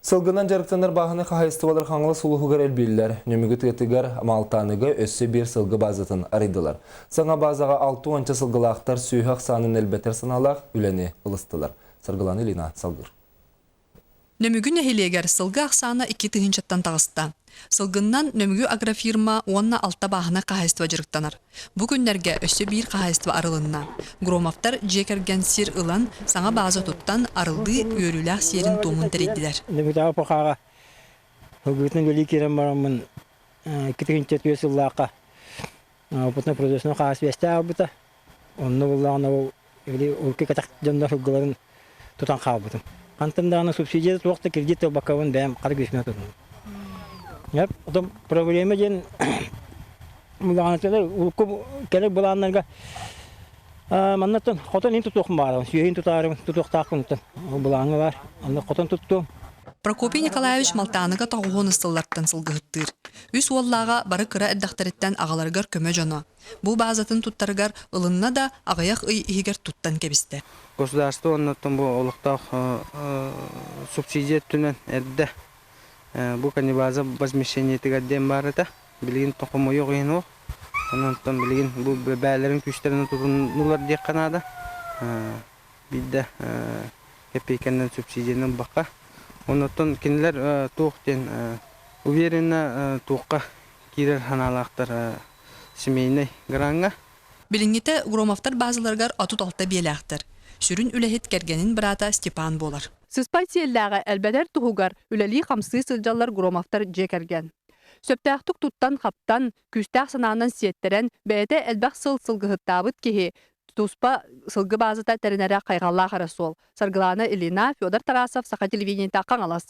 Сылгынан дьарыктанар бааһынай хаһаайыстыбалар Хаҥалас улууһугар элбииллэр. Нөмүгү тыатыгар Маалтааныга өссө биир сылгы базатын арыйдылар. Саҥа базаҕа 60 сылгылаахтар сүөһү ахсаанын элбэтэр санаалаах үлэни ылыстылар. Саргылана Ильина салгыыр. Нөмүгү нэһилиэгэр сылгы ахсаана 2 тыһыынчаттан таҕыста. Сылгыннан Нөмүгү агрофирма уонна алта бааһынай хаһаайыстыба дьарыктанар. Бу күннэргэ өссө биир хаһаайыстыба арылынна. Громовтар дьиэ кэргэн сир ылан, саҥа бааза туттан, арыллыы үөрүүлээх сиэрин-туомун тэрийдилэр. Нөмүгүтээҕи ПХ-ҕа сылгыһытынан үлэлии киирэн бараммын 2004 сыллаахха опытно-производственнай хаһаайыстыба албыта. Онно буллаҕына ол урукку кэтэх дьоннор сылгыларын тутан хаалбытым. Хантан даҕаны субсидия туох да кредит ылбаккабын бэйэм хара күүспүнэн тутуннум. Потом проблема диэн урукку кэлэр былааннарга маннаттан хотон ин тутуохум баарым, сүөһүн тутаарым, тутуохтаахпын былааҥҥа бар. Онно хотон туттуом. Прокопий Николаевич Малтааныга тоҕуһуон сыллартан сылгыһыттыыр. Үс уоллааҕа бары кыра эрдэхтэриттэн аҕаларыгар көмө дьоно. Бу баазатын туттарыгар ылынна да, аҕыйах ый иһигэр туттан кэбистэ. Государство оннуттан бу олохтоох субсидия өттүнэн эрдэ бу канибаза возмещениетыгар диэн баар этэ. Билигин хомойуох иһин ол. Онон билигин бу бээлэрин күүстэрин тутуннулар диэххэ наада. Биирдэ кэпиэйкэннэн субсидияны ылбакка. Оннуттан кинилэр туох диэн уверенно туохха киирэр санаалаахтар семейнай граҥҥа. Билиҥҥитэ Громовтар баазаларыгар 36 биэлээхтэр. Сүрүн үлэһит кэргэнин быраата Степан буолар. Сыспай сиэллээҕи элбэтэр туһугар үлэлии-хамсыы сылдьаллар Громовтар дьиэ кэргэн. Сөптөөхтүк туттан-хаптан, күүстээх санаанан сиэттэрэн, бэйэтэ элбэх сыл сылгыһыттаабыт киһи туспа сылгы баазата тэринэрэ хайҕаллаах эрэ суол. Саргылаана Ильина, Федор Тарасов, Саха телевидениета, Хаҥалас.